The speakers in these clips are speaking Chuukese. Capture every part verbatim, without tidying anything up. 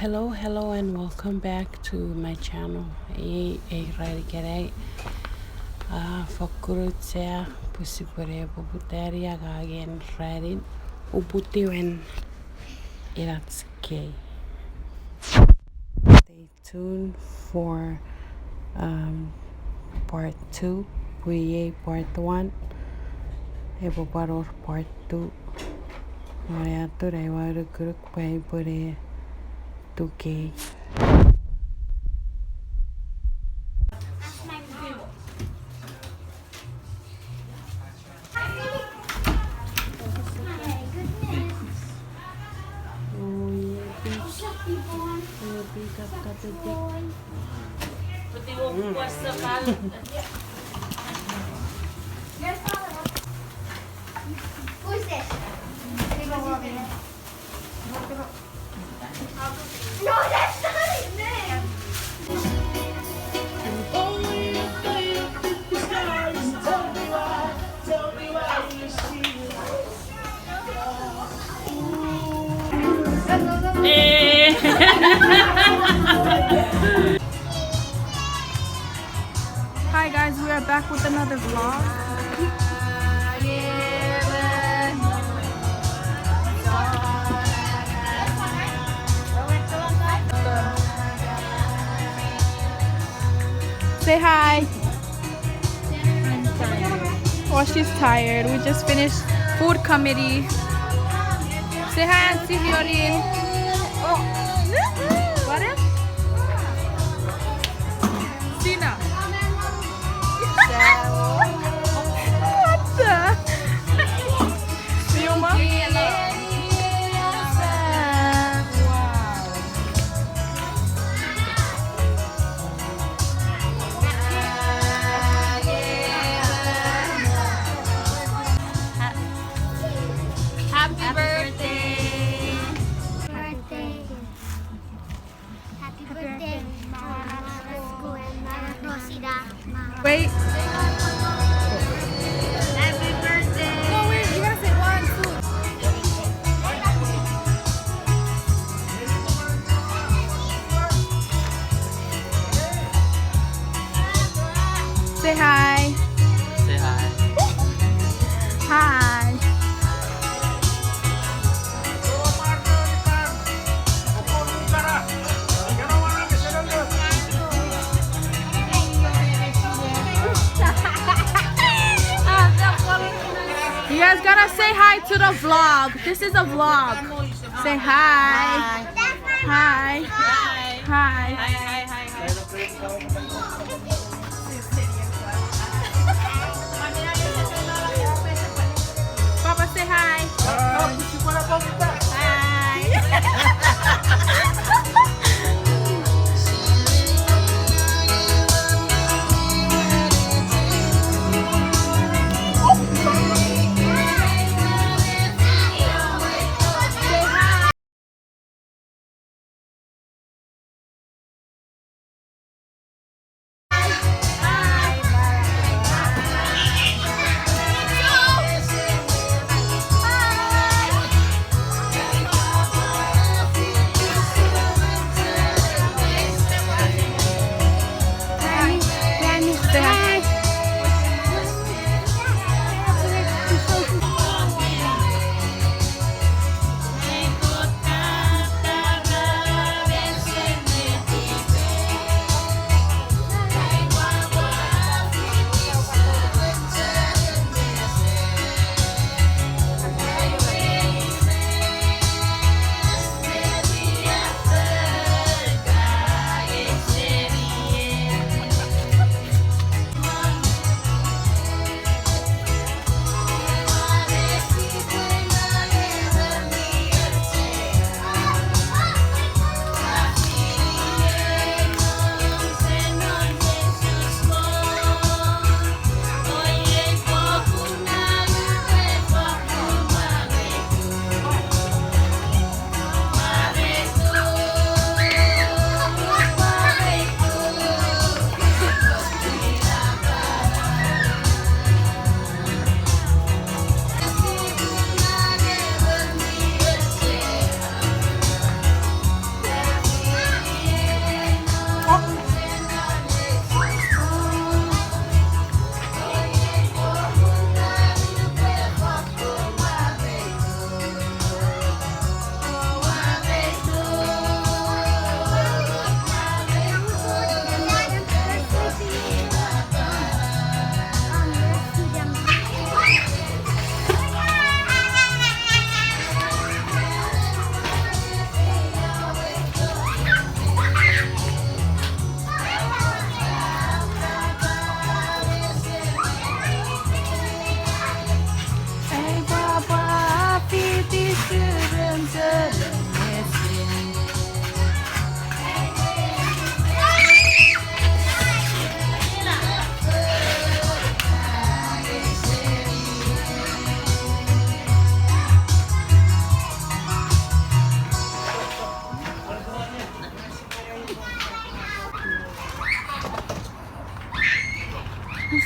Hello, hello, and welcome back to my channel. Ei, ei ranin ikenai, a, fokkun auchea pwe sipwene poputani angangen ranin uputiwen inach kei. Stay tuned for, um, part two. Pwe iei part one, epwe pwan wor part two. Mone atun ai ua nukunuk pwe aipwene tukei. Who's this? No, that's not his name. Eh. Hi guys, we are back with another vlog. Say hi. Oh, she's tired. We just finished food committee. Say hi, Auntie Leonie. Oh. What else? Sina. What the? Sioma? Wow. Happy birthday. Happy birthday. Wait. Happy birthday. No, wait, you gotta say one, two. Say hi. Say hi. Hi. You guys gotta say hi to the vlog. This is a vlog. Say hi. Hi. Hi. Hi. Papa, say hi. Hi. Hi.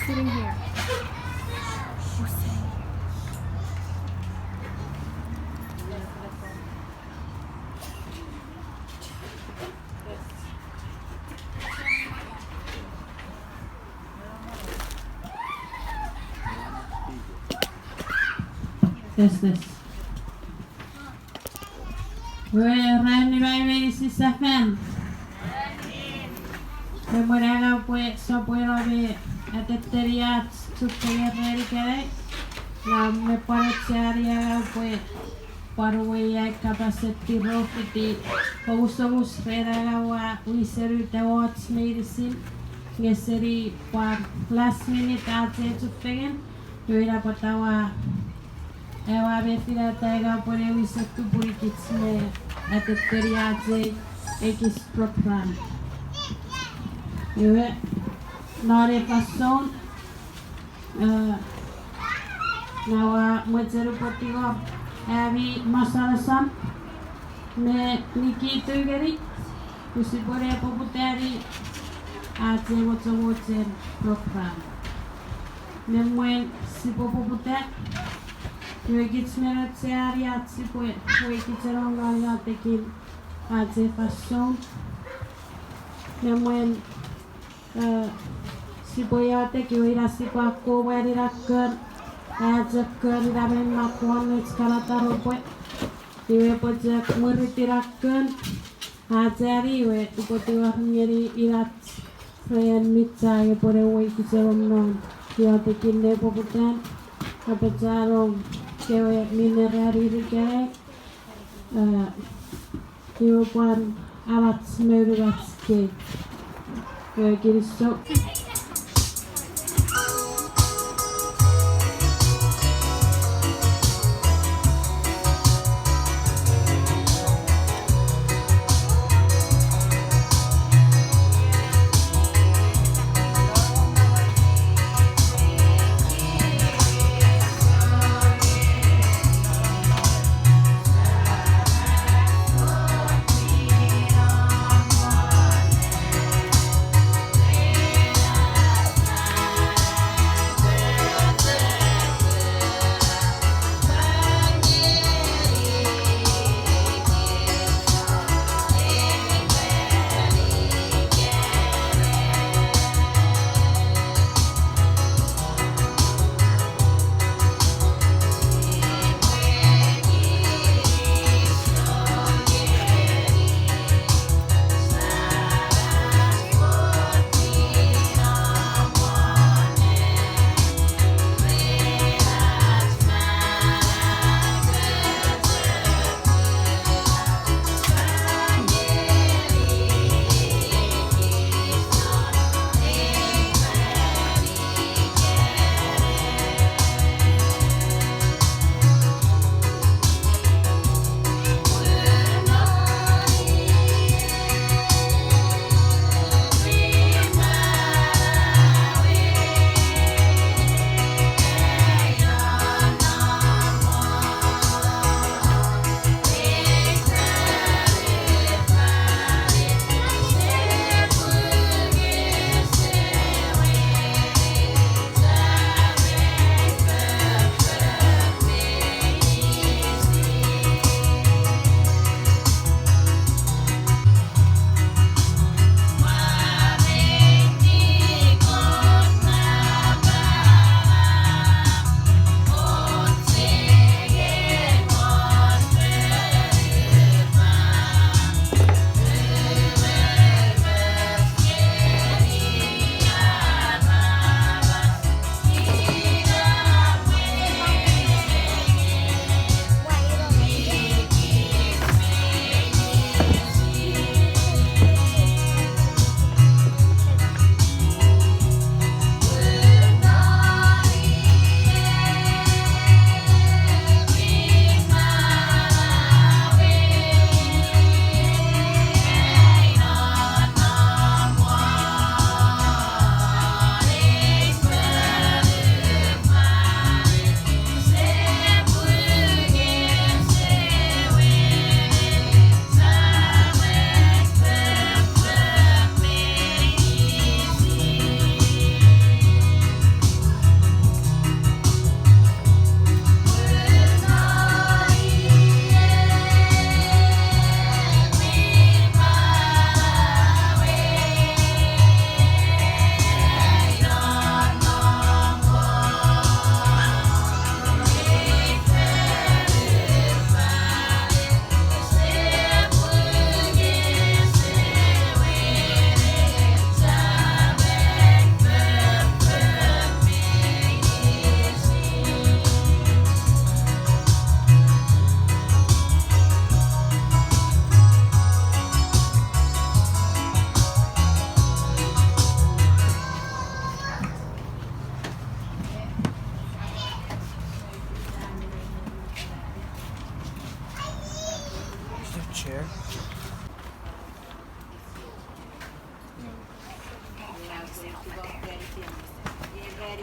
Sitting here. Yes, yes. Iwe, ran annim meinisin sefan. Me mwen angang pwe sopweno me atetteni ach chufengen ren ikenai, ngang me pwan aucheani angang pwe pwan uwei ai kapasen tirou fiti omusomus ren angang ua wisen uta och meinisin, nge seni pwan last minute ach ei chufengen, iwe ina pwata ua, ewe me finata ina pwe ne wisen tupunikich me atetteni ach ei ekis program. Iwe, non ei fansoun, eh, ngang ua mochen upwe tingor ami mosonoson me nikitu ngeni, pwe sipwe ne poputani ach ei mochomochen program. Me mwen sipwe poputa, iwe kich men aucheani ach sipwe wei kich enong non iotekin ach ei fansoun. Me mwen, eh, sipwe iotek iwe ina sipwe akkomwan ina kon, ach ei kon ina me mak won nouch kana taropwe. Iwe pwe chok mwirin ina kon, ach ani iwe upwe tingor ngeni inach ren Micha epwe ne wei kich enong non iotekin ne poputan, apachanong kewe minne ran irikenai, eh, iwe pwan anach me unungach kei. Iwe kinisou.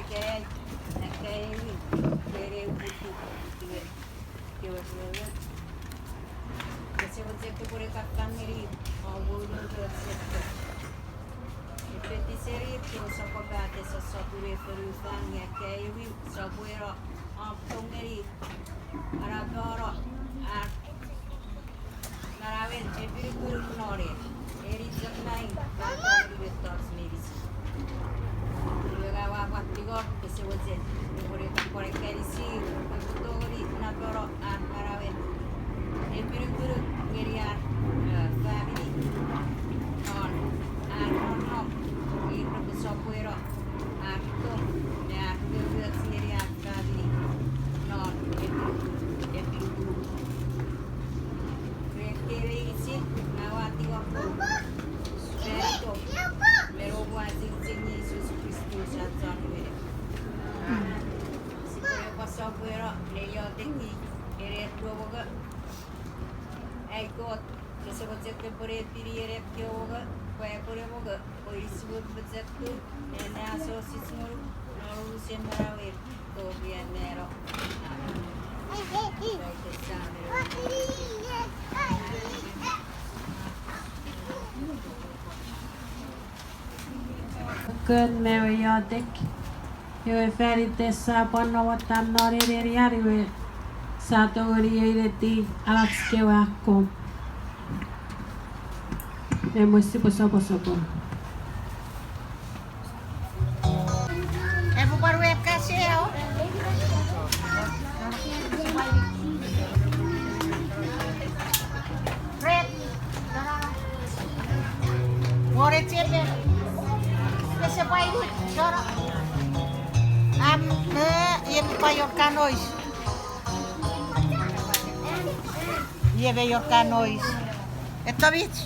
Kei, ekkei, kei ne uputu, iwe, iwe, iwe, iwe. Kese mochen kopwe ne kakkangeni, o mounu ro sefo. Epeti seni, kese sopwaka, kese sopwene fonufan, nge kei iwe, sopweno, om tongeni, aramono, ar Manauen epinukunuk non ei, eni chok nang, ka tongeni mettoch meinisin. Iwe ngang ua pwan tingor, kese mochen, epwe ne pwan ekkanisi, epwe tongeni napono ar manauen epinukunuk ngeni ar, eh, famini. Non ar nonnom, ir repwe sopweno ar tong me ar umoumoch ngeni ar famini non epinukunuk, epinukunuk. Ren ekkei meinisin, ngang ua tingor, ren tong, me non ua chechemeni Jises Kristus ach Chon Amanau. Sipwe ne pwan sopweno ne iotek ngeni ewe mongo. Ai Kot, kese mochen kopwe ne pini ewe mongo, pwe epwe ne mongo, pwe isi wor pochokun, ena asosi ngonuk, non unusen manauem, tori an mano. Kon me ewe iotek, iwe fan iten sa pwan nom watam non ei neni an iwe, sa tongeni eineti anach kewe akkom. Me mwen sipwe soposopo. Epwe pwan wepkaseo. Red. Wore chepe. Kese pwan ini. Soro. Am, eh, iei mi pwan your kanois. Iei mi your kanois. Eto mich.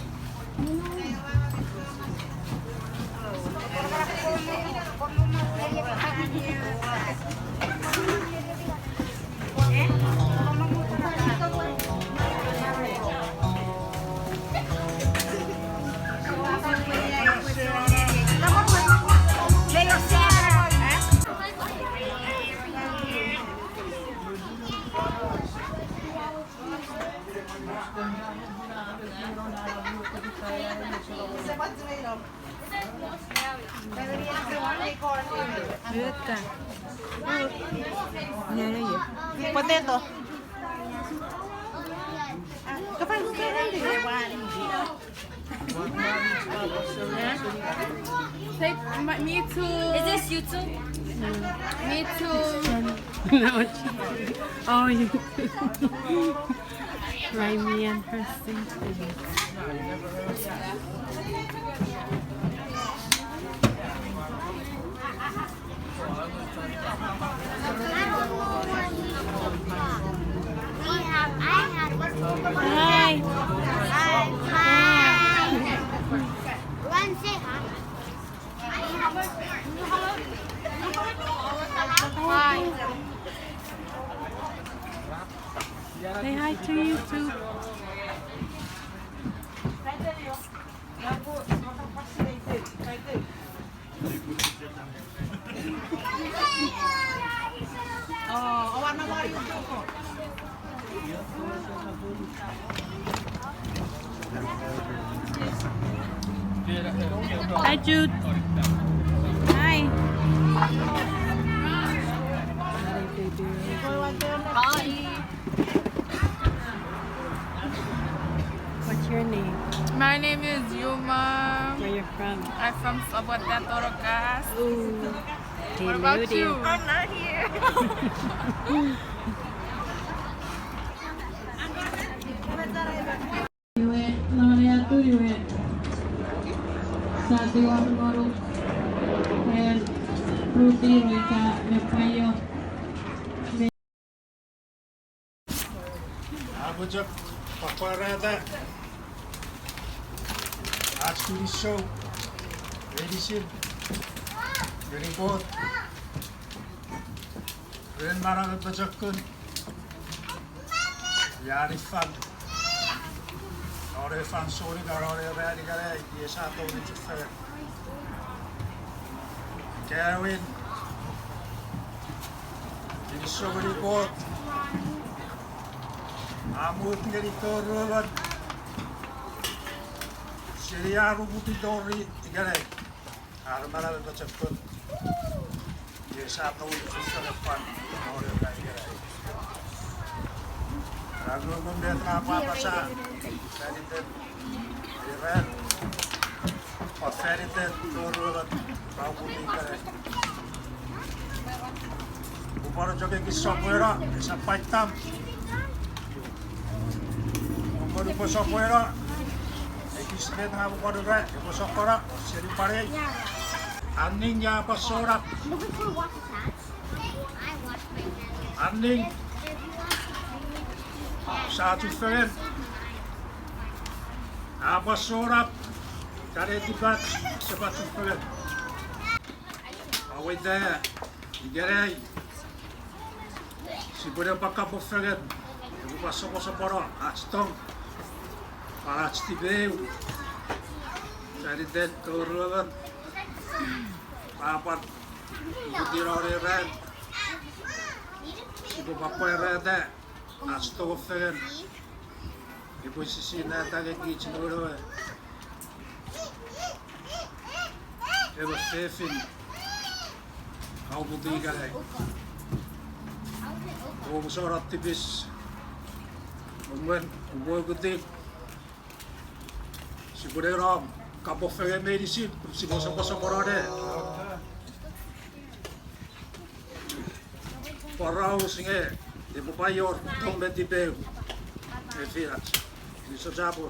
Potato. Say, m-, me too. Is this you too? Me too. No, oh, you too. Raimi and her same thing. Hi. Hi. Hi. Everyone say hi. Hi. Say hi to YouTube. Hi, Jude. Hi. Hi. What's your name? My name is Yuma. Where you from? I'm from Sohbwata Torokas. Ooh. What about you? I'm not here. Iwe, non ena atun iwe, sa tingor ngonuk, en Ruti ika me pwaio. Apuchok, pwapwarata ach kinisou meinisin ngeni Kot ren manau me pochokun, ia ifan, non ei fansoun ika non ei ran ikenai, ia sa tongeni chufengen. Kawin Kinisou ngeni Kot a mut ngeni toruemon seni ar uputiw tori ikenai. Ar manaman pochokun. Iwe sa tongeni fori fan tori ikenai. Ra ngungu met ra apasa faniten ira, o faniten toruemon ra uputiw ikenai. Upwe pwan chok ekis sopweno, esap pwaitam. Upwe, upwe sopweno ekis met ngang upwe pwan ura, epwe sokkono seni pwan ei. Anning a pwan sonap. Anning sa chufengen. A pwan sonap. Ika netipach, sipwe chufengen. Aweita ikenai sipwe ne pwan kapong fengen, epwe pwan soposopono ach tong, pwan ach tipeu, faniten toruemon, a pwan uputiw non ei ran, sipwe pwan pwarata ach tong fengen, epwe sisinata ngenikich noun ewe, ewe fefin a uputiw ikenai. Omusano tipis, mwen, upwe ukutiw, sipwe ne nom kapong fengen meinisin, sipwe soposopono ne poraus nge epwe pwan wor tong me tipeu me finach. Kinisou chapur.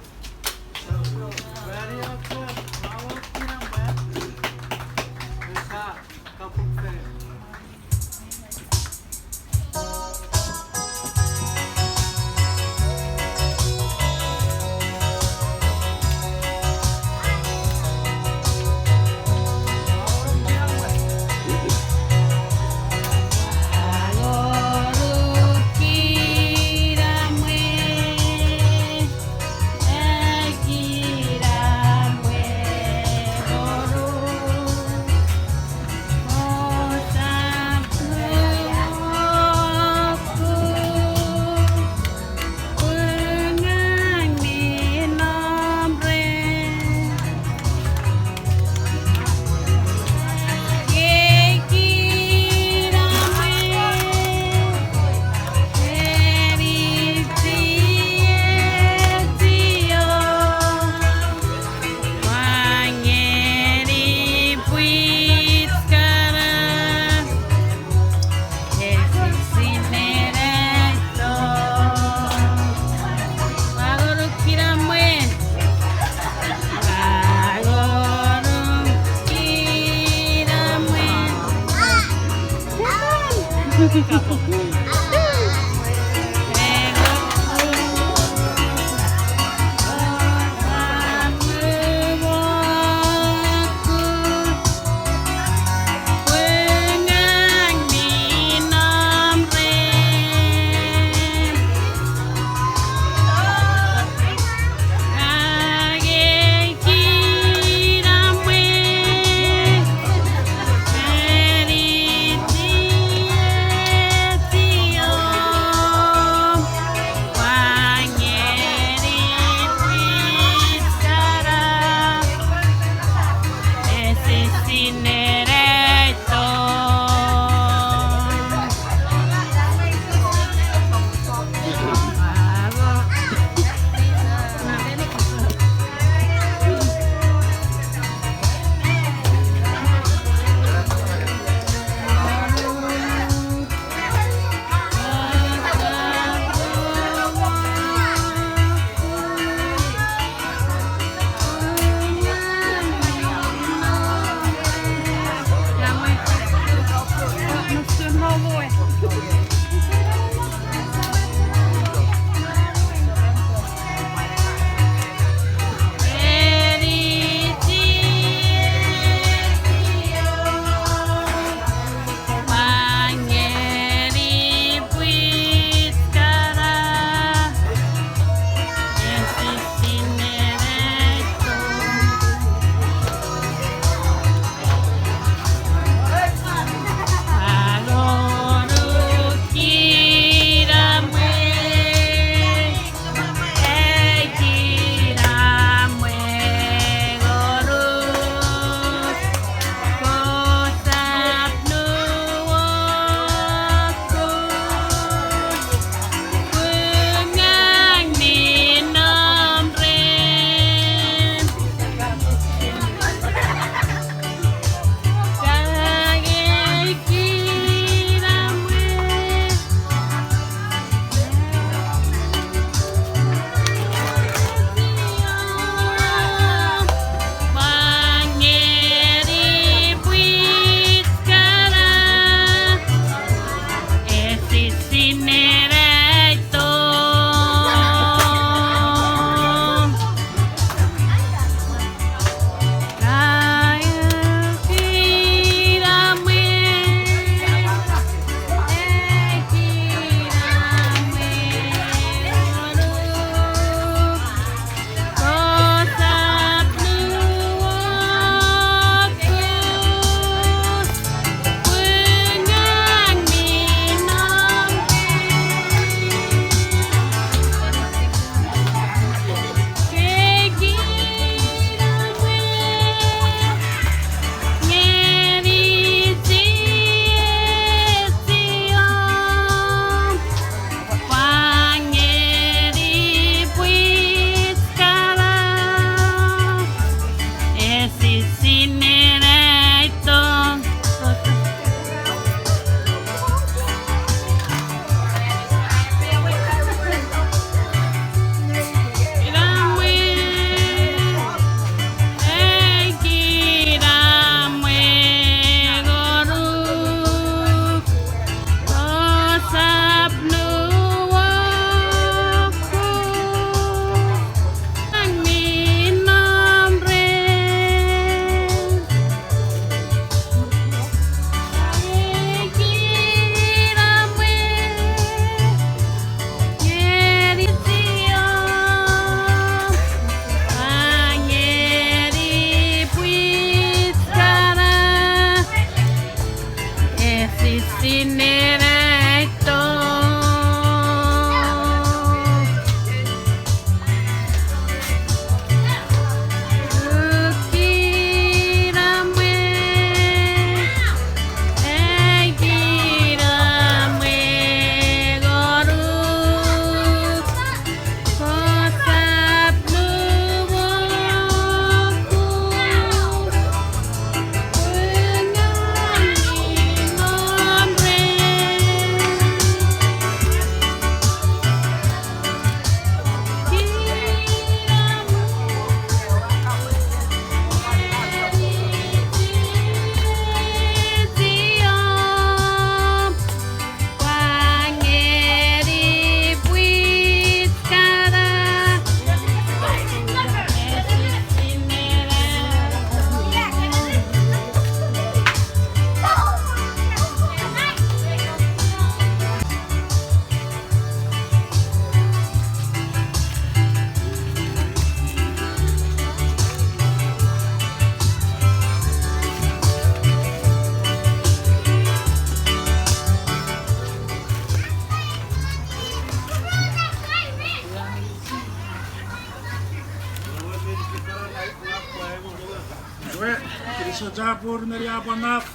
Ewe, kinisou chapur ngeni a pwan naf,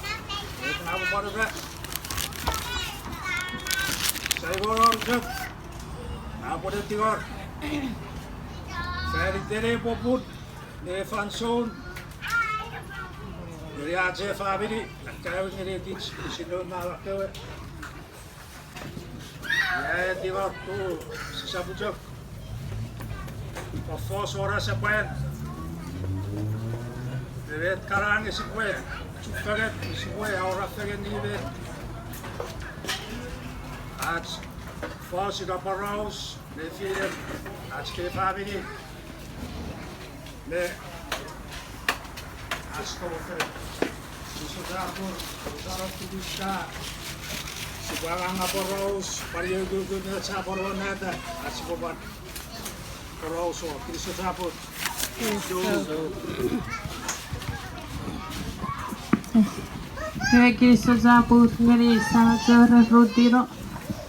e, a pwan naf. Sai wor chok, a pwan tingor. Fan iten ei popun, ne fansoun, ngeni ach ei famini, akkaewin ngeni kich, sinei ma kewe. Ia eti wor tu sisap chok fofos won asepwan. Met kana nge sipwe chufengen, sipwe awora fengen ni met ach fos ika poraus nefinen ach kei famini. Me ach tongfengen. Kinisou chapur, usano tipis ka. Sipwe anganga poraus, pwan eu kukkun me chapur won neta, ach sipwe pwan poraus won. Kinisou chapur. Iwe kinisou chapur ngeni Samach Rutino.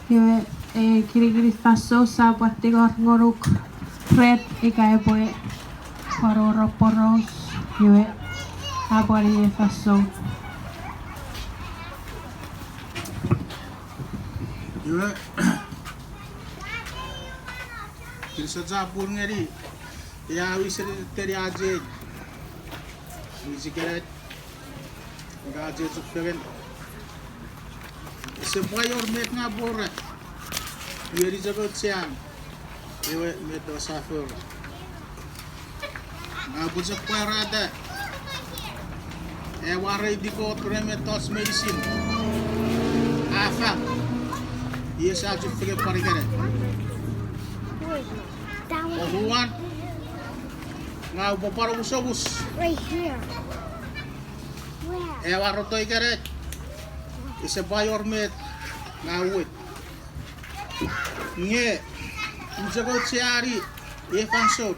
Iwe, e, kinikinin fansoun sa pwan tingor ngonuk ren ika epwe pwan wor poraus, iwe, a pwan iei fansoun. Iwe, kinisou chapur ngeni, ia wisen teni achei. Wisikenai. Nga chechuk fengen. Ese pwan wor met nga pwora. Iwe ni chok auchean. Ewe met sa fori. Nga pwe chok pwarata. E wareiti Kot ren mettoch meinisin. A fang. Iwe sa chufengen pwan ikenai. Oruan. Nga upwe pwan omusomus. Ewe a roto ikenai. Ese pwan wor met nga uwei. Nge, use koucheani ei fansoun.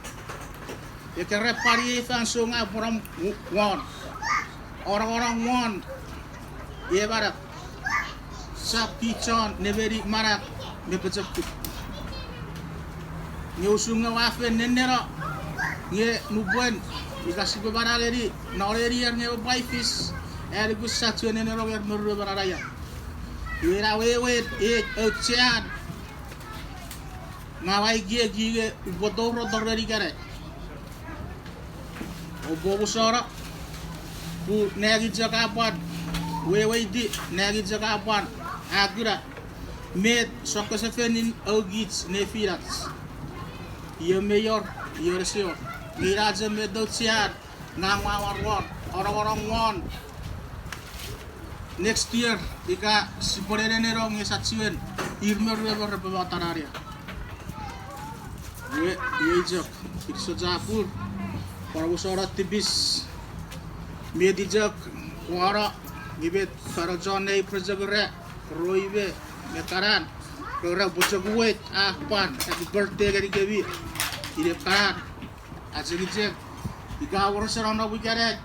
Ekkei pwan ei fansoun nga pwonom won. Onongonong won. Ei manau. Sap kich chon nemeni manau me pochokun. Nge usun nge ua fen nenneno, nge nupwen ika sipwe manau ngeni non eni ier nge epwe pwan fis, ani pwe sa chuen nenneno nge me ruemon anaia. Iwe ina wewen ei auchean. Nga ua ekieki nge upwe tou roto ren ikenai. Oupwe omusano, pun nang chok a pwan weweiti, nang chok a pwan a kuna met sokkosefenin aukich nefinach. Io mei wor, io ese wor. Nge ina chok met auchean, ngang ua war won, onongonong won. Next year, ika sipwe neneneno nge sa chiwen, ir me ruemon repwe matanania. Iwe, iei chok, kinisou chapur, pwan omusano tipis, met i chok, wano, nge met, fano chon nei pwe chok ra, roi me, me kanan, ra pwe chok wet, a pwan, happy birthday ngenikemi, ine kanan, achengicheng, ika wor se nonnom ikenai,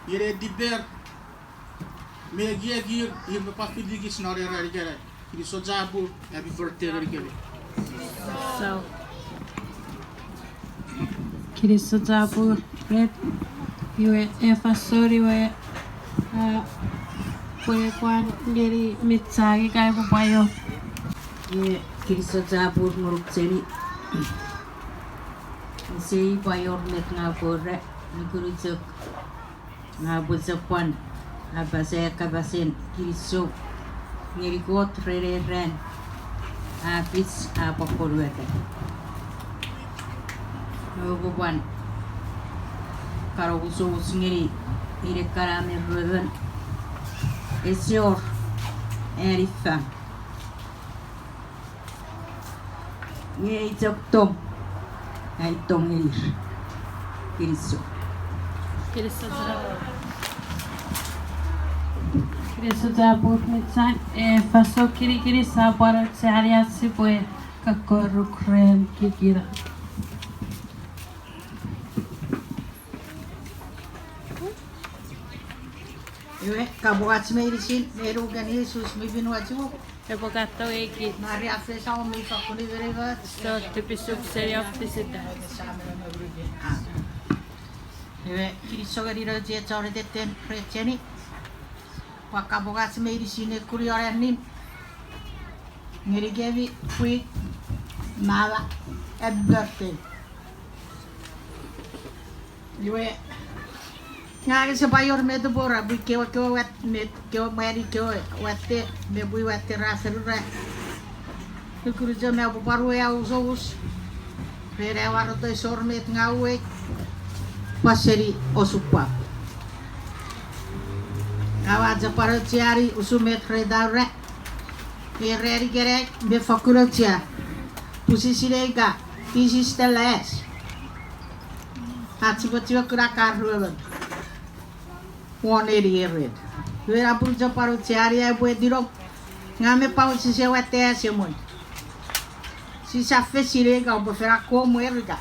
ngeni tiper, me ekiekir, ir me pwan fiti kich non ei ran ikenai. Kinisou chapur, happy birthday ngenikemi. So, kinisou chapur, met, iwe, e fansoun iwe, a, pwe pwan ngeni mitsang ika epwe pwan wor. Iwe, kinisou chapur ngonuk seni. Sei pwan wor met nga pwora, nukunu chok. Nga pwe chok pwan apasa kapasen kinisou ngeni Kot ren ei ran a fis a pwan ponueta. Upwe pwan kan omusomus ngeni ine kana me ruemon ese wor ani fang. Nge i chok tong, ai tong ngenir. Kinisou. Kinisou chapur. Kinisou chapur mitsang, e, fansoun kinikinin sa pwan aucheani ach sipwe kokkoruk ren kikira. Iwe, kapwach meinisin, me nuken Jesus mi pin wachimuk. Epwe katou eiki. Mari afesa o mi fakkun iwe iwe. So, tipisuk seni ofisita. Ewe kinisou ngeni nouch chon tettenin ren Jenny. Pwan kapong ach meinisin ne kunion annim ngenikemi pwii, mama, happy birthday. Iwe, ngang ese pwan wor met upwe ura pwe kewe, kewe wat, met kewe mwanin kewe watte me pwii watte ra fen ura. Nukunucho me upwe pwan uwei omusomus ren ai waroto, esor met ngang uwei, pwan seni osupwang. Ngang ua chok pwan aucheani usun met reta ura. Nge ren ikenai mi fokkun auchea pwe sise sinei ika this is the last. Ach sipwe chiwen kuna kar ruemon won eni ren. Iwe, ina pun chok pwan aucheani ai upwe tinong, ngang me Paul sise watte asemwen. Sisap fen sinei ika upwe fen akkom ika.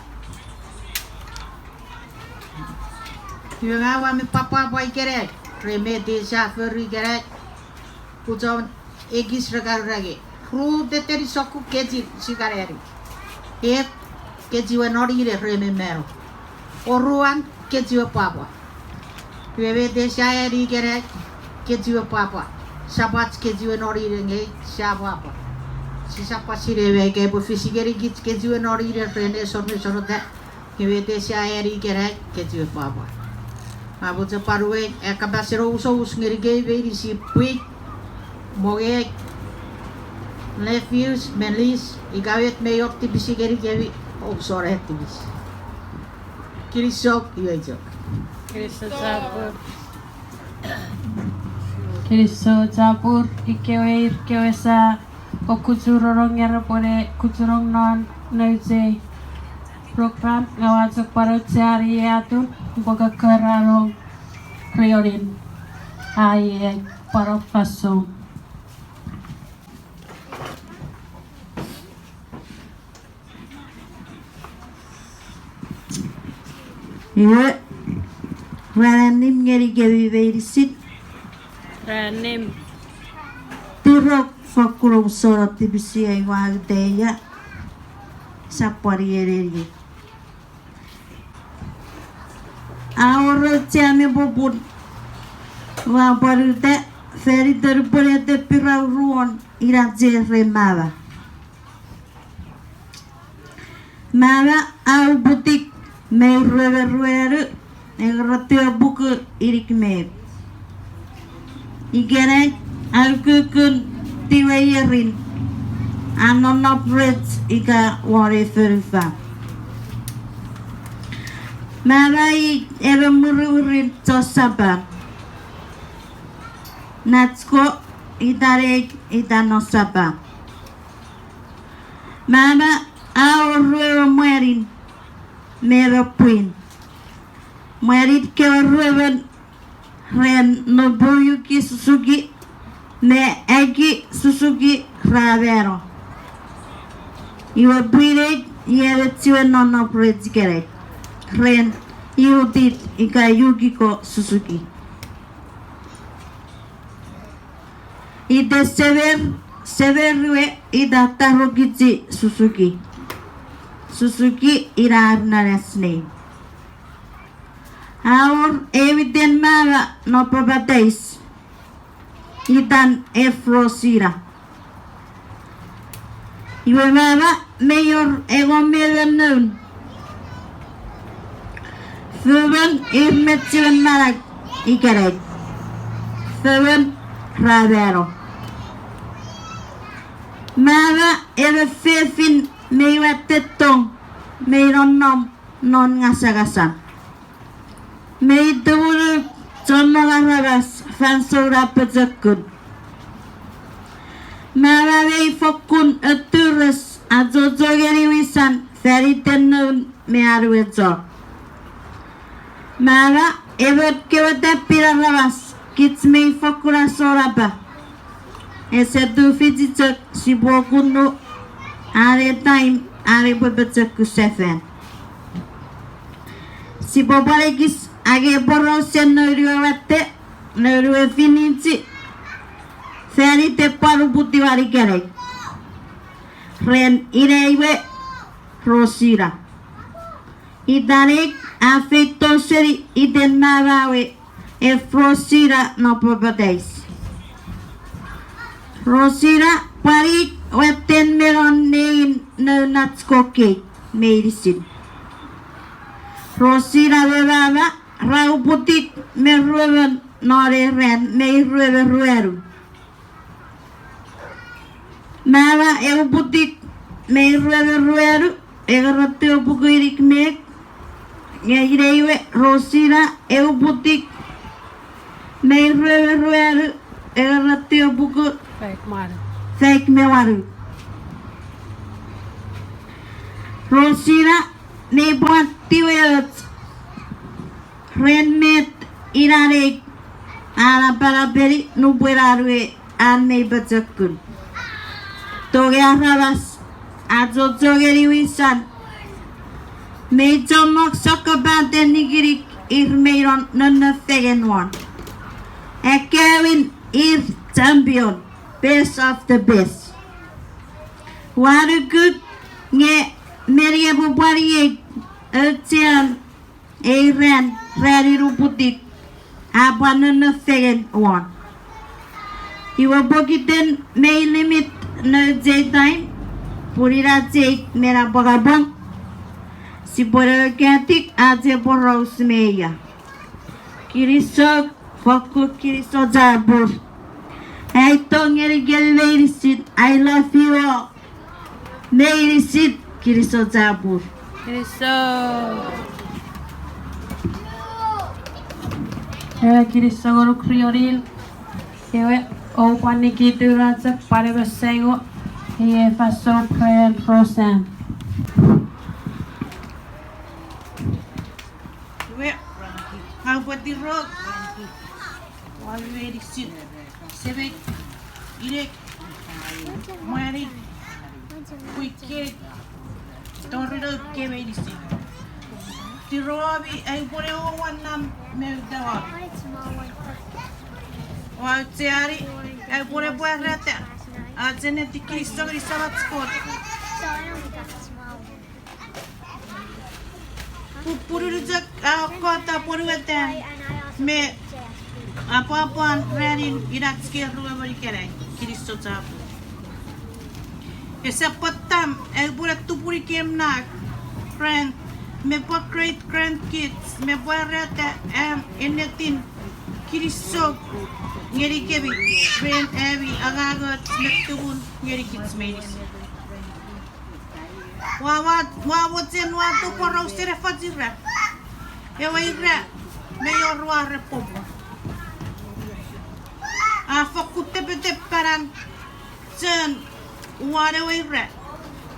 Iwe, ngang ua mi pwapwa pwe ikenai ren met sia fori ikenai, pun chon ekis ra kan ura nge ru tettenin sokkun kechiw sia kan ani. Ek, kechiwen noninen ren me mano. Oruan, kechiwen pwapwa. Iwe, met sia ani ikenai, kechiwen pwapwa. Sap ach kechiwen noninen nge sia pwapwa. Sisap pwan sinei me ika epwe fis ngenikich kechiwen noninen ren nesor me sorota. Nge met sia ani ikenai, kechiwen pwapwa. Ua mochen pwan uwei ai kapasen omusomus ngenikemi meinisin pwii, mongei, nephews me niece, ika met mei wor tipis ngenikemi, omusano tipis. Kinisou, iwe chok. Kinisou chapur. Kinisou chapur, ikewe ir kewe sia okuchuronong nge repwene kuchunong non nouch ei program, ngang ua chok pwan aucheani ei atun upwe kokkoranong rionin ai ei pwan fansoun. Iwe, ran annim ngenikemi meinisin. Ran annim. Tirok fokkun omusano tipis ai ua uta ia, sap pwan ienenie. A wor auchean me popun ua pwan uta faniten upwe ne tepirauruon ina che ren mama. Mama a uputiw Mei ruemeruanu, engorou tiwepuku inik me ew. Ikenai a ukukun tiwe ierin, a nonnom rech ika won ei fonufan. Mama i emon mwirimwirin chon Sapan. Natsuko, itan ei, itan non Sapan. Mama a wor ruemon mwanin me emon pwin. Mwanin kewe ruemon ren Nobuyuki Suzuki me Aki Suzuki ra mano. Iwe pwinei i emon chiwen nonnom rech ikenai ren Yudit ika Yukiko Suzuki. Ita semer, semer we ita Tarokichi Suzuki. Suzuki ina ar last name. A wor ew iten mama non papatais, itan Efrosina. Iwe mama mei wor engon me emon noun. Fomon ir mi chiwen manau ikenai. Fomon ra mano. Mama emon fefin mei watte tong, mei nonnom non ngasangasan. Mei tumunu chommong aramas fansoun a pochokun. Mama mei fokkun atures, achocho ngeni wisan faniten noun me an we chon. Mama emon kewe tappin aramas, kich mei fokkun asonapa. Ese tufichi chok sipwe kunu an time an epwe pochokun sefan. Sipwe pwan ekis angei porausen noun we watte, noun we finichi, faniten pwan uputiwan ikenai. Ren inei we Rosina. Itan ei a feito seni iten mama we, e Rosina no papatais. Rosina pwan i watten me non nein noun ach kokkei meinisin. Rosina me mama ra uputiw me ruemon non ei ran Mei rue me ruanu. Mama e uputiw Mei rue me ruanu, engerou puku inik me ek, nge inei we Rosina e uputiw Mei rue me ruanu, engerou puku faik me wanu. Rosina mei pwan tiwe och ren met inan ei a napanapeni nupwen an we an mei pochokun. Tongei aramas, achocho ngeni wisan, mei chommong sokkopaten nikinik ir mei nonnom fengen won. Akkaewin ir champion, best of the best. Ua nuku nge meni epwe pwan iei auchean ei ran, ranin uputiw, a pwan nonnom fengen won. Iwe pokiten mei limit nouch ei time, pun ina chei me napwangapwang, sipwe ne katik ach ei poraus me ia. Kinisou, fokkun kinisou chapur. Ai tong ngenikemi meinisin, I love you all. Meinisin, kinisou chapur. Kinisou. Ewe kinisou ngonuk Rionin. Ewe, oupwe nikitu ren chok pwan ewe sengo, iei fansoun ren Roseanne. Iwe, ngang upwe tirou, ua meinisin, semei, inek, mwanik, pwii kei, tori noum kei meinisin. Tirow ami, ai upwe ne wannam me uta ami. Ua aucheani, ai upwe ne pwarata ach ennetin kinisou ngeni Samach Kot. Pupunu chok a Kot a pwonueta me apwapwan ranin inach kei ruemon ikenai, kinisou chapur. Esap pwatan ai upwe ne tupuni kem na grand me pwan great grandkids me pwarata am ennetin kinisou ngenikemi ren ami angangoch me tumun ngenikich meinisin. Ua, ua, ua mochen ua tuporausen efoch ira. Ewe ira mei wor ar repwe pwon. A fokkun tepetep panan chon uwan ewe ira.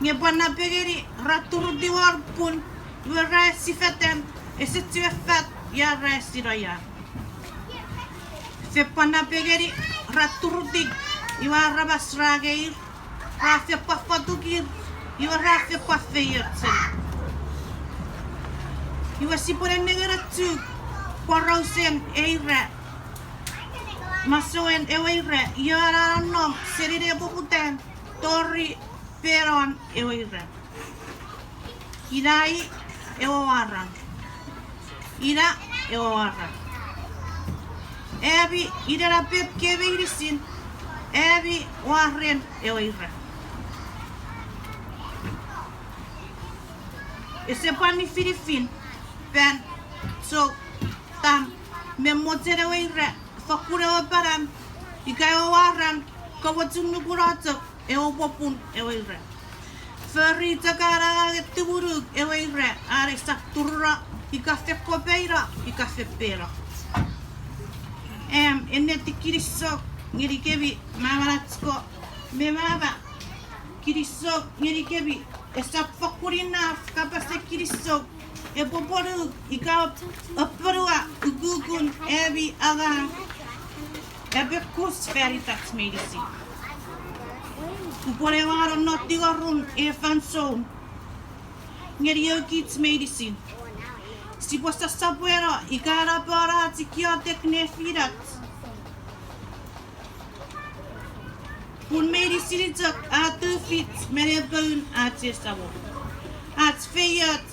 Nge pwan napengeni ra turutiw won pun iwe ra esifetan, ese chiwen fat ia ra esino ia. Fen pwan napengeni ra turutiw, iwe aramas ra ngeir, ra fen pwan fotukir, iwe ra fen pwan feioch seni. Iwe sipwe ne nengeni chok porausen ei ira, masouen ewe ira, io a nonnom seni nepoputan tori penon ewe ira. Ina i ewe waran. Ina ewe waran. Ami inenapet kei meinisin, ami waren ewe ira. Ese pwan nifinifin fan chok tam me mochen ewe ira, fokkun ewe panan, ika ewe waran, komochun nukuno chok ewe popun ewe ira. Fori chok an angangen tumunuk ewe ira, an esap turuno, ika fen kopeino, ika fen peno. Am ennetin kinisou ngenikemi, mamanach ko me mama, kinisou ngenikemi, esap fokkun inaf kapasen kinisou epwe pwonuk ika apwonueta ukukun ami angang, apekus fan itach meinisin. Upwene wano no tingorun ei fansoun ngeni ew kich meinisin. Sipwe sasapweno ika napano ach iotek nefinach. Pun meinisin chok a tufich me nepoun ach Samon. Ach feioch,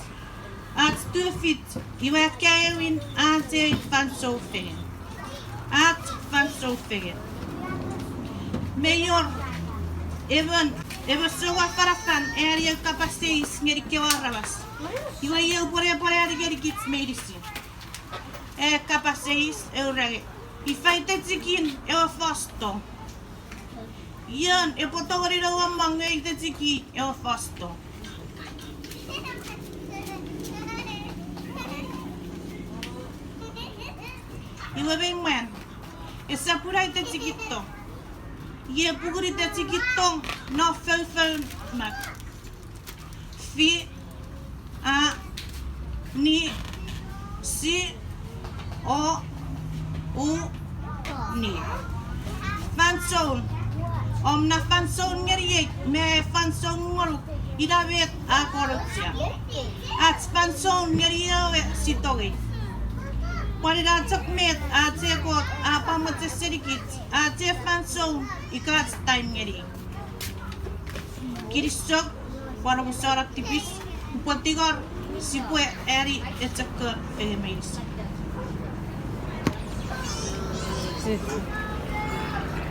Ach tufich, iwe kaewin ach ei fansoun fengen. Ach fansoun fengen. Mei wor emon, emon sou afanafan a ani ew kapas eis ngeni kewe aramas. Iwe iei upwe pwan ani ngenikich meinisin. E kapas eis, e ura nge, ifa itechikin ewe fos tong? Ion epwe tongeni ne uamong nge itechiki ewe fos tong? Iwe mei mwan, esap ina itechiki tong. Iei pungun itechiki tong non foufoun mak. Fi, a, ni, si, o, u, ni. Fansoun. Om na fansoun ngeniei me fansoun ngonuk, ina met a kon auchea. Ach fansoun ngeni ewe si tongei. Pwan ina chok met ach ei Kot a pwan mochen senikich, ach ei fansoun ika ach taim ngeni. Kinisou, pwan omusano tipis, upwe tingor, sipwe ani echo kon fengen meinisin.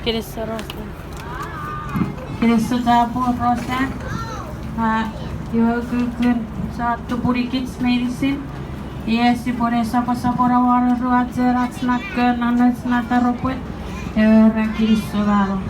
Kinisou Rosa. Kinisou chapur Rosa. A, iwe ukukun sa tupunikich meinisin. Iei sipwene soposopono won oruachen ach na kon non ach na taropwe. Ewe ra kinisou mano.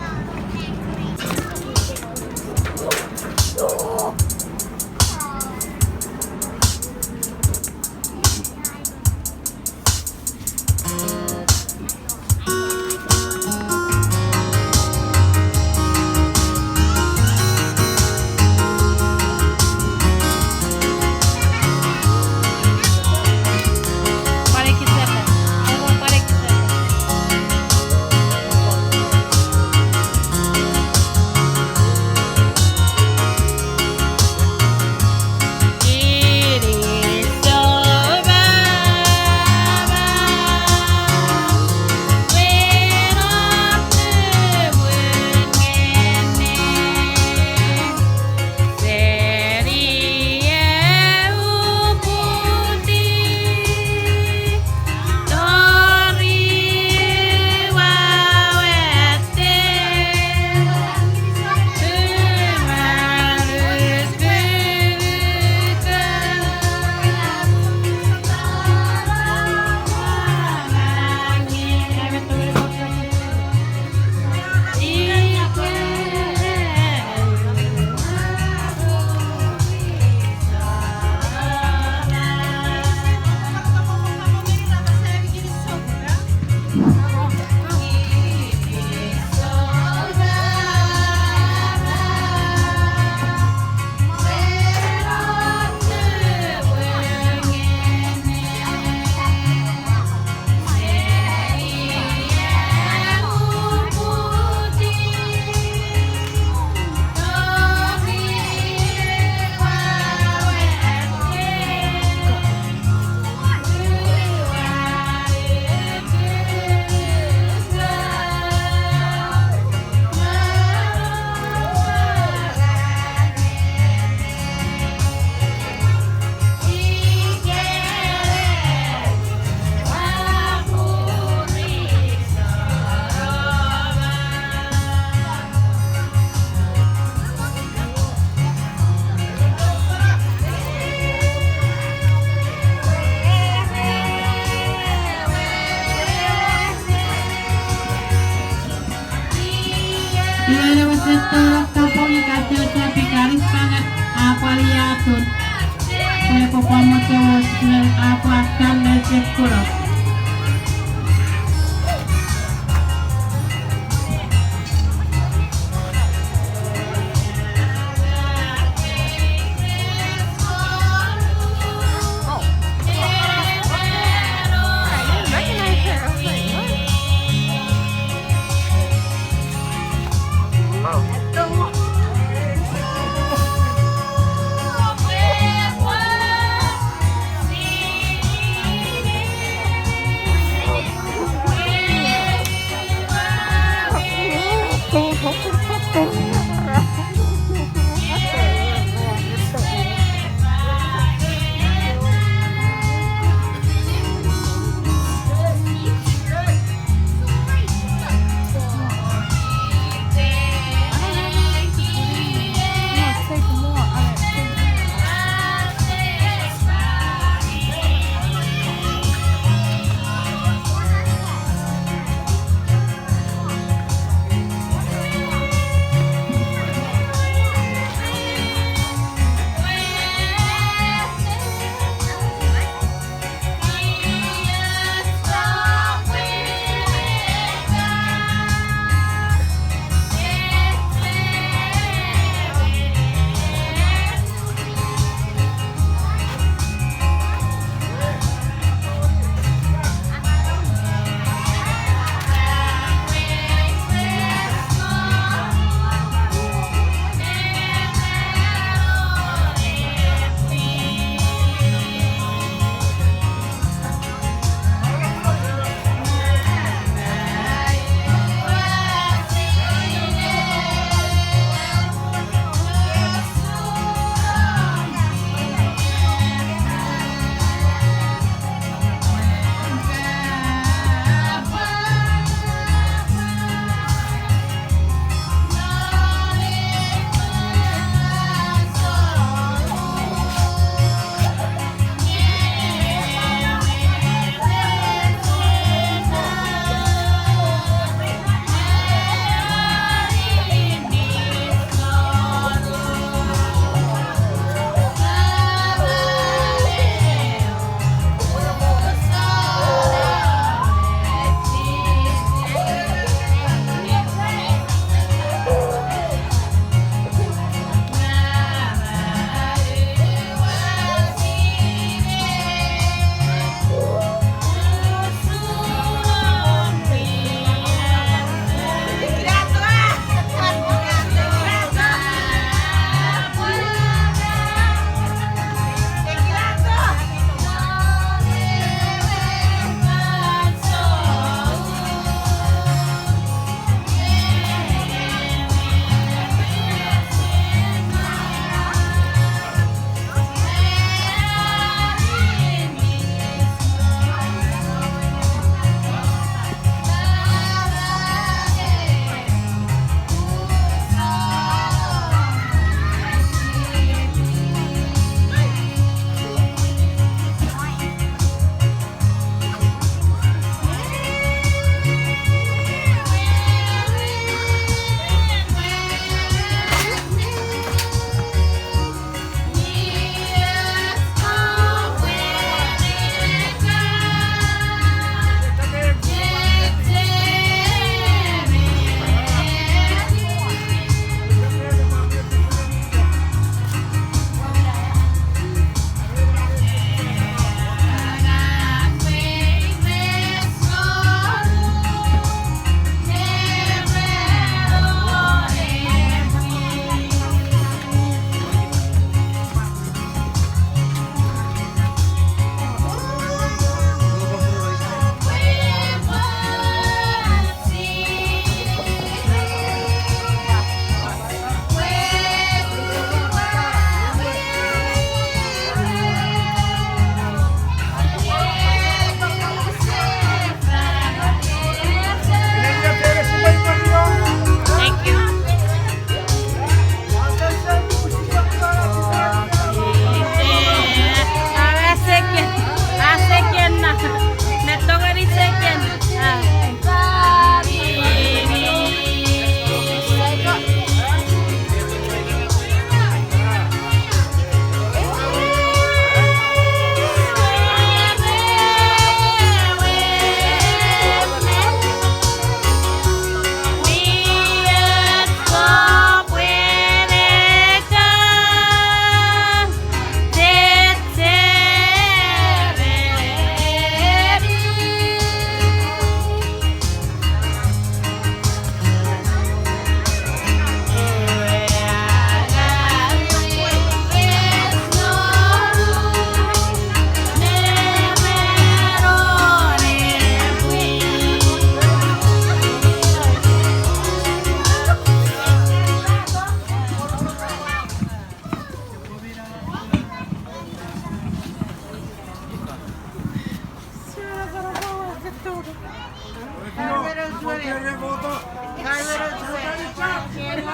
Iwe ewe settoro kapong ika Joseph ika Aris fengen a pwal iei atun. Pwe epwe pwan mochomos ne a pwal kan ne sekuno.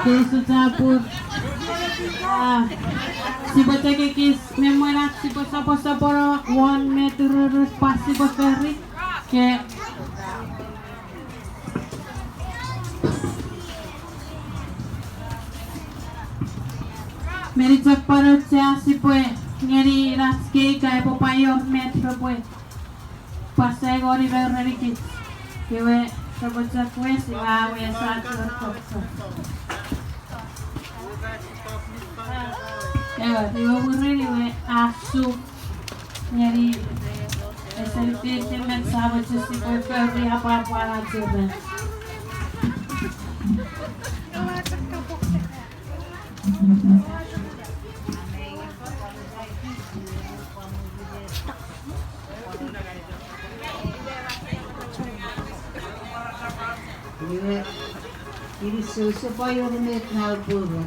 Kinisou chapur. Ah, sipwe chok ekis me mwen ach sipwe soposopono won met ururun pwan sipwe fori. Ke meni chok pwan auchea sipwe ngeni ach kei ka epwe pwan wor met repwe pwan sai ngeni me renikich. Iwe, repwe chok wes, iwe a wes ach wor kokko. Ewe, iwe mwirin iwe a su ngeni, ese nifefen met sa mochen sipwe fori, apwapwan ach ira. Iwe, kinisou, ese pwan wor met ngang upwe uwa.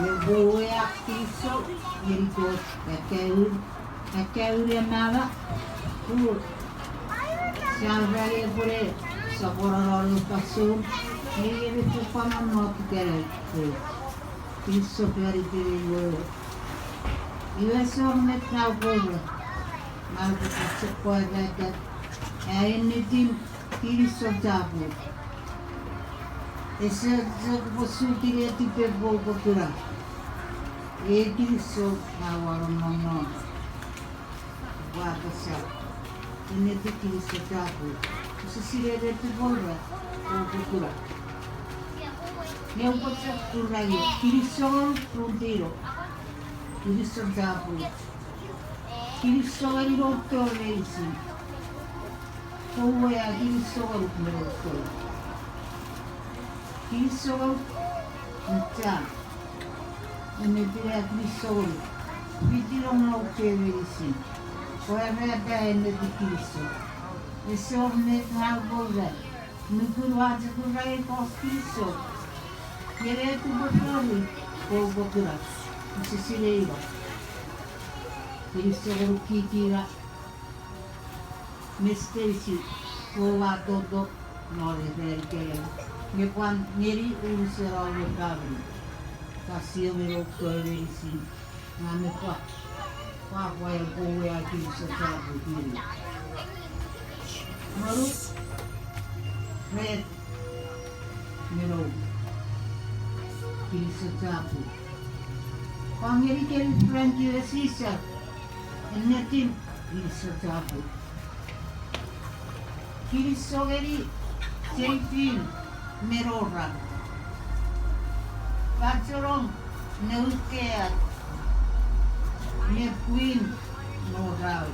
Nge upwe uwei ach kinisou ngeni Kot, akkaewin, akkaewin mama, pun sia urani epwene sopwono non ei fansoun, nge iei met upwe pwan nonnom ikenai. Kinisou fan iten ei wewe. Iwe ese wor met ngang upwe uwa. Ngang upwe chok pwarata ai ennetin kinisou chapur. Ese chok pwe sukini netipei pwe upwe kuna. Ei kinisou ngang ua nonnom non. Ua apasa, ennetin kinisou chapur. Use sinei met upwe ura, upwe kuna. Nge upwe chok ura nge kinisou ngonuk pun tino. Kinisou chapur. Kinisou ngeni noum kewe meinisin. Pwe ua kinisou ngonuk me noum kewe. Kinisou ngonuk, mchan. Ennetin a kinisou ngonuk fiti noum kewe meinisin. Pwarata ennetin kinisou. Ese wor met ngang upwe ura. Nukun ua chok ura ei fos kinisou. Iei met upwe fori, pwe upwe kuna. Use sinei ika. Kinisou ngonuk kikira. Miss Stacy, pwe ua toto non ei ran ikenai. Nge pwan ngeni unusen om famini. Ka sio me noum kewe meinisin. Ngang me pwa, pwapwa epwe uwei kinisou chapur ngeni. Ngonuk, ren, me noum. Kinisou chapur. Pwan ngenikemi Frankie me Sisa, ennetin kinisou chapur. Kinisou ngeni Jeffin me Nora. Pachenong, Noukeat me pwin Nora.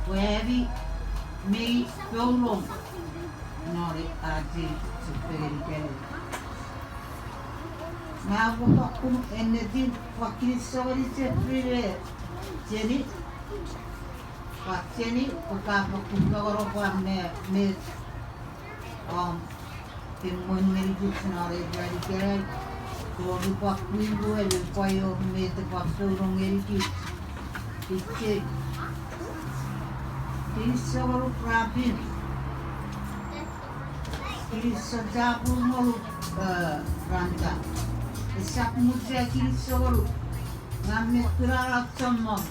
Pwe ami mei founong non ach ei chufengen ikenai. Ngang upwe fakkun ennetin pwan kinisou ngeni Jeffrey me Jenny. Pwan Jenny, pwe ka fakkun fangeno pwan me, me, om, emwen ngenikich non ei ran ikenai. Tori pwan pwin we, pwan wor met pwan founong ngenikich. Ichei. Kinisou ngonuk Rapin. Kinisou chapur ngonuk, eh, Ranta. Esap mucha kinisou ngonuk. Ngang me kuna ach chommong.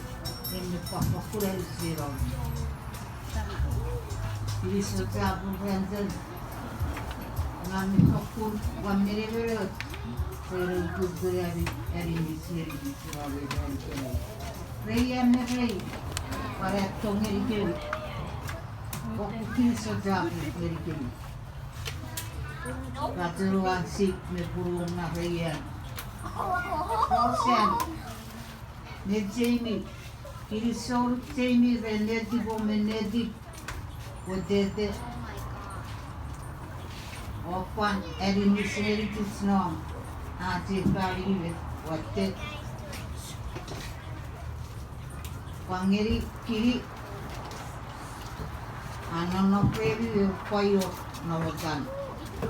En me pwan fokkun anisino. Kinisou chapur Brandon. Ngang mi fokkun ua menemenoch ren ukukun ami aninis ngenikich non ei ran ikenai. Rei, ami rei, pwan atong ngenikemi. Fokkun kinisou chapur ngenikemi. Pachenong ach sip me punuom na Reian. Osan. Me Jamie, kinisou Jamie ren netipom me netip pwetete. O pwan aninis ngenikich non ach ei famini me watte. Pwan ngenikemi, a nonnom remi me pwan wor namotan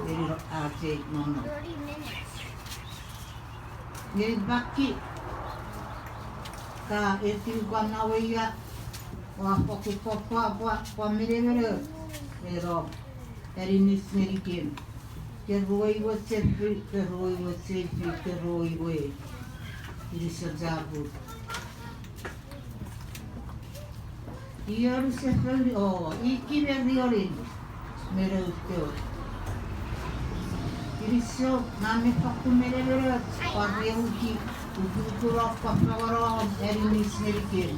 ngeni ach ei nonnom. Ngeni Paki, ka eti kan naweia, ua fokkun pwapwa, pwan menemenoch ren om Aninis ngenikem. Keruo iwe Jeffrey, keruo iwe Jeffrey, keruo iwe. Kinisou chapur. Ion sefoni o, ikine rionin. Mene uto. Kinisou, ngang mi fakkun menemenoch, pwan riemuki, ututurok pwan fangeno om aninis ngenikem.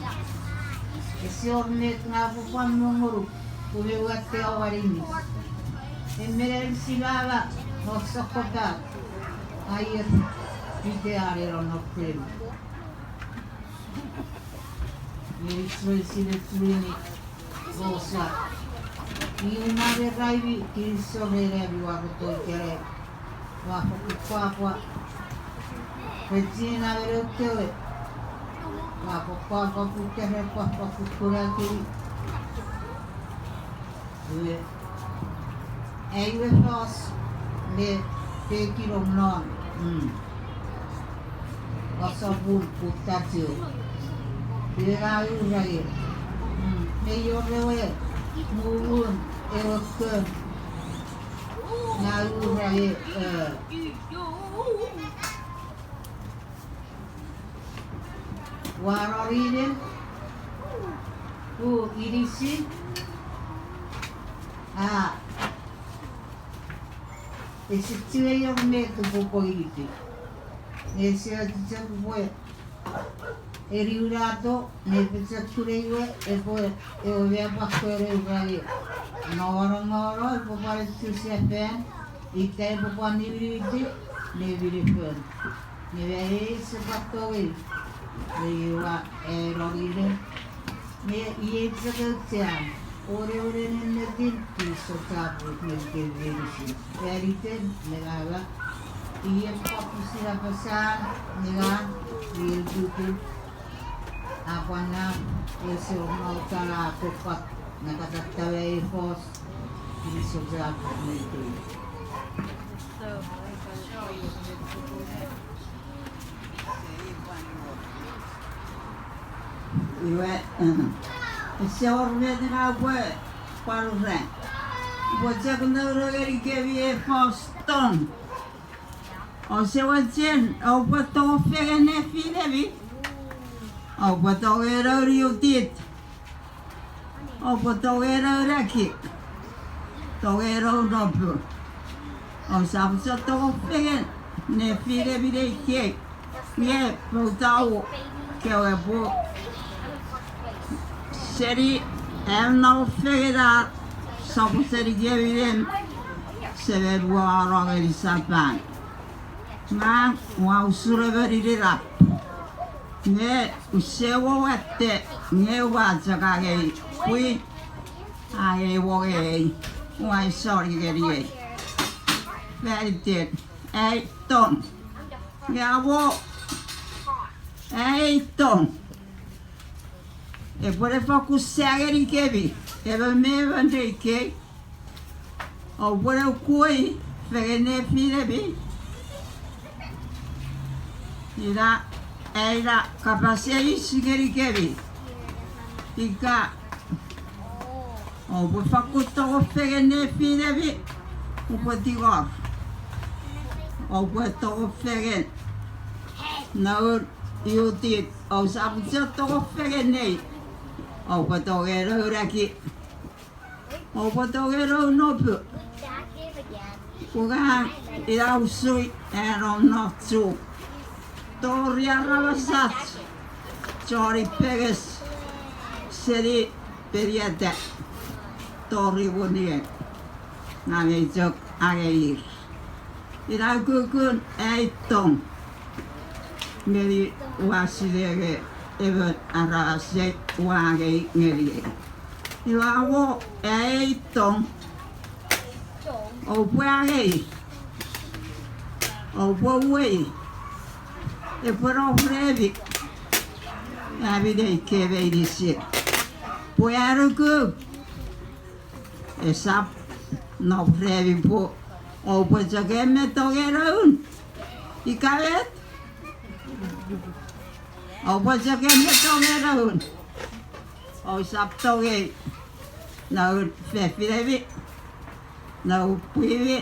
Ese wor met ngang upwe pwan mongonuk, pun ewe atte om aninis. Emon aninis mama, non sokkopat, aier, itean eno nopem. Nge Israel sine tuini, Rosa. Iwe ngang me Raimi, kinisou ren ami wareto ikenai. Ua fokkun pwapwa. Ren chienan me noukewe. Ua fokkun pwapwa pun ika repwe fokkun kuna kemi. Iwe, ai we fos me pekin om non, mm, asopun kutta chok. Iwe a ura e, mm, me iorewe mumun ewe kon. Ngang ura e, eh, ua rorinen, u inisin, a, ese chiwen wor met upwe pwiniti. Nge ese chok pwe eniunato ne pochokkun iwe epwe ewe mei pwan kore ura e. Nongonong epwe pwan etu sefan, ika epwe pwan niwiniti, ne minefon. Nge mei ese pwan tongei, nge ua, e, rorinen. Nge iei chok auchean, oreoren ennetin, kinisou chapur ngenikemi meinisin. Faniten me mama, iei pwan pwisin apasan, me ngang, iei ukukun, a pwan ngang, ese wor nautana a kopak, nge katatamei fos, kinisou chapur ngenikemi. Iwe, ese wor met ngang upwe pwarata. Upwe chok nounou ngenikemi ei fos tong. Ouse mochen oupwe tong fengen nefinemi? Oupwe tongei noun Iutit. Oupwe tongei noun Aki. Tongei noun Nopu. Ousap chok tong fengen nefinemi nei kei. Nge poutau kewe pwe seni am nom fengen a sopweno seni kemi ren semen won ngeni Sapan. Ngang ua usun emon inenap. Nge use watte, nge ua chok angei pwi, angei wongei, ua isoni ngeniei. Faniten, ai tong. Nge amo, ai tong. Epwe ne fokkun sa ngenikemi, emon me emon nei kei. Oupwe ne ukuei fengen nefinemi. Ina, ai na kapas eis ngenikemi. Ika oupwe fakkun tong fengen nefinemi, upwe tingor. Oupwe tong fengen noun Iutit, ousap chok tong fengen nei. Oupwe tongei noun Aki. Oupwe tongei noun Nopu. Pwe ngang ina usui an om nom Chuuk. Tori aramasach, chon Penges, seni Penieta, tori Wunien. Ngang mei chok angei ir. Ina ukukun ai tong. Ngeni ua sinei nge emon aramas ua angei ngeniei. Iwe amo ai tong. Oupwe angei. Oupwe uwei. Epwe nom remi. Ami nei kei meinisin. Pwe a nuku. Esap nom remi pwe oupwe chok en me tongei noun. Ika met? Oupwe chok en me tongei noun. Ousap tongei noun fefinemi. Nour pwimi,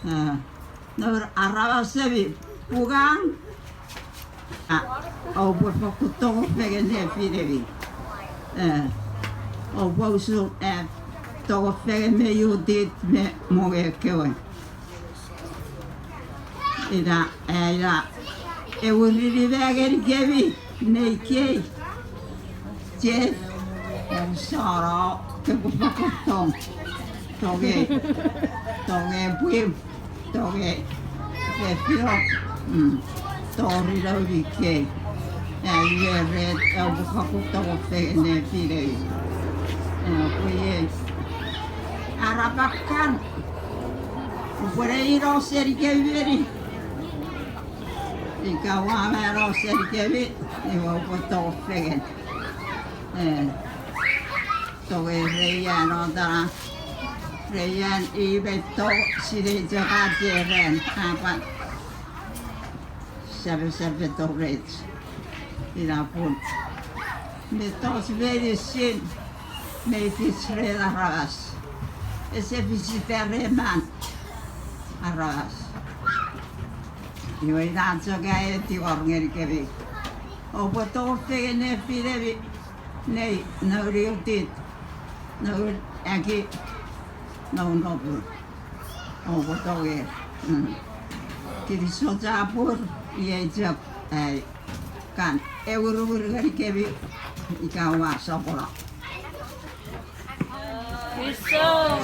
eh, nour aramasemi, pungan, a, oupwe fokkun tong fengen nefinemi. Eh, oupwe usun, eh, tong fengen me Judith me mongo kewe. Ina, eh, ina, ewe rinime ngenikemi, nei kei. Jeff, om soro, kopwe fokkun tong. Tongei, tongei pwim, tongei fefino, mm, tori noumi kei. Ai we ren, eh, oupwe fokkun tong fengen nefinemi. Eh, pwe iei, arap kan, upwene ino senikemi meni. Ika ua mano senikemi, iwe oupwe tong fengen. Eh, tongei Reian o tana. Reian i met to sinei chok ach ren, a pwan sapasap feito rech. Ina pun mettoch meinisin mi fis ren aramas. Ese fis ita ren man aramas. Iwe ina chok ai tingor ngenikemi. Oupwe tong fengen nefinemi, nei, noun Judith, noun Aki, noun Nopun. Oupwe tonger. Mm. Kinisou chapur, iei chok ai kan ewurur ngenikemi, ika ua sopweno. Kinisou.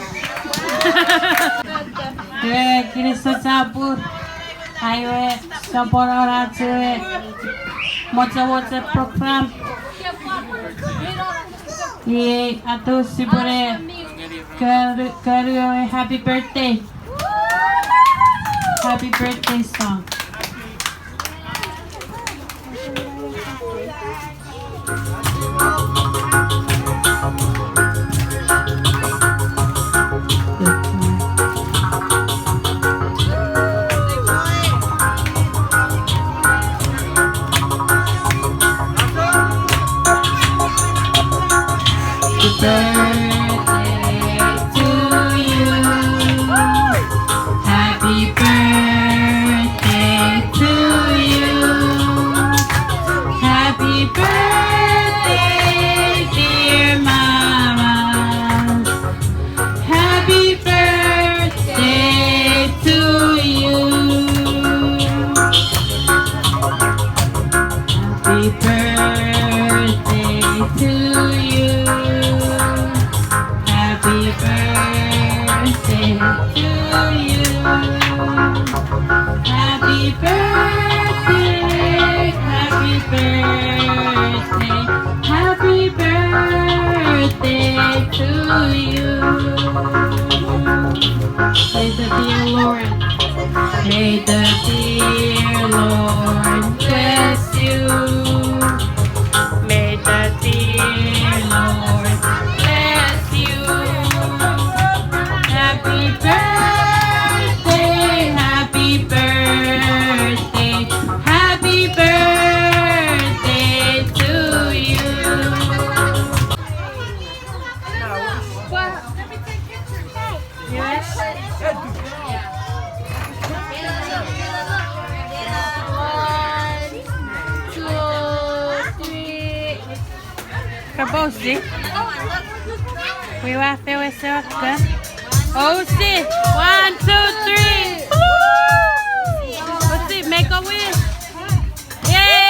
Ewe, kinisou chapur. Ai we, sopweno ach ewe mochomoch program. Iei atun sipwene kori, kori ewe happy birthday. Happy birthday song. Happy birthday to you. Happy birthday to you. Happy birthday, dear mama. Happy birthday to you. Happy birthday to you. Happy birthday to you. Happy birthday, happy birthday, happy birthday to you. May the dear Lord, may the dear Lord bless you. May the dear Lord bless you. Happy birthday, happy birthday, happy birthday to you. One, two, three. Kapousi. Wiwa fewe sewa ka. Ousi. One, two, three. Woo! Ousi, make a wish. Yay!